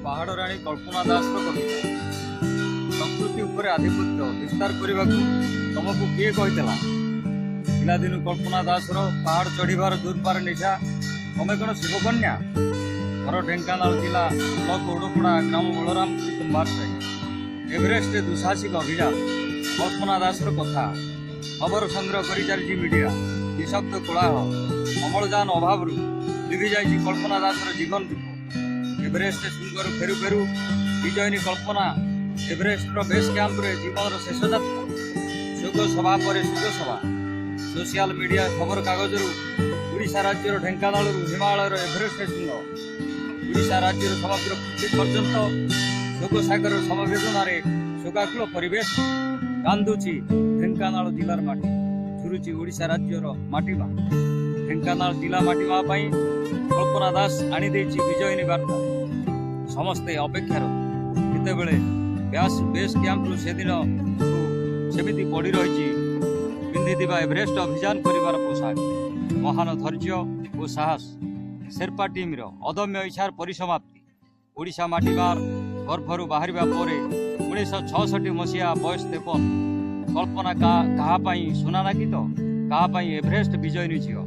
ପାହାଡ଼ ରାଣୀ କଳ୍ପନା ଦାସର କବିତା। ପ୍ରକୃତି ଉପରେ ଆଧିପତ୍ୟ ବିସ୍ତାର କରିବାକୁ ତମକୁ କିଏ କହିଥିଲା? ପିଲାଦିନୁ କଳ୍ପନା ଦାସର ପାହାଡ଼ ଚଢ଼ିବାର ଦୁର୍ପାର ନିଶା। ତମେ କ'ଣ ଶିବକନ୍ୟା? ଘର ଢେଙ୍କାନାଳ ଜିଲ୍ଲା ବ୍ଲକ ଓଡ଼ପଡ଼ା ଗ୍ରାମ ବଳରାମପୁର କୁମ୍ଭାର ସାହି। ଏଭରେଷ୍ଟରେ ଦୁଃସାହସିକ ଅଭିଯାନ କଳ୍ପନା ଦାସର କଥା। ଖବର ସଂଗ୍ରହ କରିଚାଲିଛି ମିଡ଼ିଆ। ନିଶବ୍ଦ କୋଳାହଳ। ଅମ୍ଳଜାନ ଅଭାବରୁ ଲିଭିଯାଇଛି କଳ୍ପନା ଦାସର ଜୀବନ ଦୀପ। ଏଭରେଷ୍ଟ ଶୃଙ୍ଗରୁ ଫେରୁ ଫେରୁ ବିଜୟିନୀ କଳ୍ପନା ଏଭରେଷ୍ଟର ବେସ୍ କ୍ୟାମ୍ପରେ ଜୀବନର ଶେଷ ଯାତ୍ରା। ଶୋକ ସଭା ପରେ ଶୋକ ସଭା। ସୋସିଆଲ ମିଡ଼ିଆ, ଖବରକାଗଜରୁ ଓଡ଼ିଶା ରାଜ୍ୟର ଢେଙ୍କାନାଳରୁ ହିମାଳୟର ଏଭରେଷ୍ଟ ଶୃଙ୍ଗ, ଓଡ଼ିଶା ରାଜ୍ୟର ସମଗ୍ର ପୃଥିବୀ ପର୍ଯ୍ୟନ୍ତ ଶୋକ ସାଗର ସମବେଦନାରେ ଶୋକାକୁଳ ପରିବେଶ। କାନ୍ଦୁଛି ଢେଙ୍କାନାଳ ଜିଲ୍ଲାର ମାଟି, ଝୁରୁଛି ଓଡ଼ିଶା ରାଜ୍ୟର ମାଟି ମା। ଢେଙ୍କାନାଳ ଜିଲ୍ଲା ମାଟି ମା ପାଇଁ କଳ୍ପନା ଦାସ ଆଣିଦେଇଛି ବିଜୟିନୀ ବାର୍ତ୍ତା। ସମସ୍ତେ ଅପେକ୍ଷାରତ। କେତେବେଳେ ବେସ୍ କ୍ୟାମ୍ପରୁ ସେଦିନ ସେମିତି ପଡ଼ି ରହିଛି ପିନ୍ଧିଥିବା ଏଭରେଷ୍ଟ ଅଭିଯାନ କରିବାର ପୋଷାକ। ମହାନ ଧୈର୍ଯ୍ୟ ଓ ସାହସ, ସେର୍ପା ଟିମ୍ର ଅଦମ୍ୟ ଇଚ୍ଛାର ପରିସମାପ୍ତି। ଓଡ଼ିଶା ମାଟିମାର ଗର୍ଭରୁ ବାହାରିବା ପରେ 1966 ମସିହା, ବୟସ 53। କଳ୍ପନା କାହା ପାଇଁ ସୁନା ନାକି ତ କାହା ପାଇଁ ଏଭରେଷ୍ଟ ବିଜୟିନୀ ଝିଅ।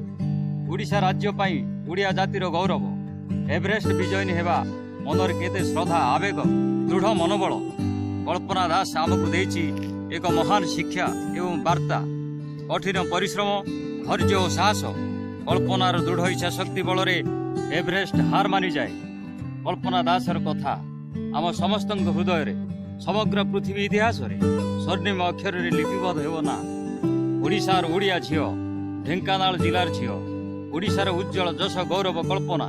ଓଡ଼ିଶା ରାଜ୍ୟ ପାଇଁ ଓଡ଼ିଆ ଜାତିର ଗୌରବ। ଏଭରେଷ୍ଟ ବିଜୟିନୀ ହେବା ମନରେ କେତେ ଶ୍ରଦ୍ଧା, ଆବେଗ, ଦୃଢ଼ ମନୋବଳ। କଳ୍ପନା ଦାସ ଆମକୁ ଦେଇଛି ଏକ ମହାନ ଶିକ୍ଷା ଏବଂ ବାର୍ତ୍ତା। କଠିନ ପରିଶ୍ରମ, ଧୈର୍ଯ୍ୟ ଓ ସାହସ। କଳ୍ପନାର ଦୃଢ଼ ଇଚ୍ଛା ଶକ୍ତି ବଳରେ ଏଭରେଷ୍ଟ ହାର ମାନିଯାଏ। କଳ୍ପନା ଦାସର କଥା ଆମ ସମସ୍ତଙ୍କ ହୃଦୟରେ, ସମଗ୍ର ପୃଥିବୀ ଇତିହାସରେ ସ୍ୱର୍ଣ୍ଣିମ ଅକ୍ଷରରେ ଲିପିବଦ୍ଧ ହେବ ନା। ଓଡ଼ିଶାର ଓଡ଼ିଆ ଝିଅ, ଢେଙ୍କାନାଳ ଜିଲ୍ଲାର ଝିଅ, ଓଡ଼ିଶାର ଉଜ୍ଜଳ ଯଶ ଗୌରବ କଳ୍ପନା।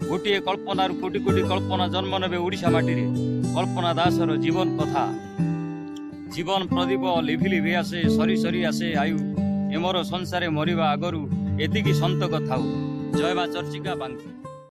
ଗୋଟିଏ କଳ୍ପନାରୁ କୋଟି କୋଟି କଳ୍ପନା ଜନ୍ମ ନେବେ ଓଡ଼ିଶା ମାଟିରେ। କଳ୍ପନା ଦାସର ଜୀବନ କଥା। ଜୀବନ ପ୍ରଦୀପ ଲିଭି ଲିଭି ଆସେ, ସରି ସରି ଆସେ ଆୟୁ। ଏମର ସଂସାରେ ମରିବା ଆଗରୁ ଏତିକି ସନ୍ତକ ଥାଉ। ଜୟ ମା ଚର୍ଚ୍ଚିକା, ବାଙ୍କି।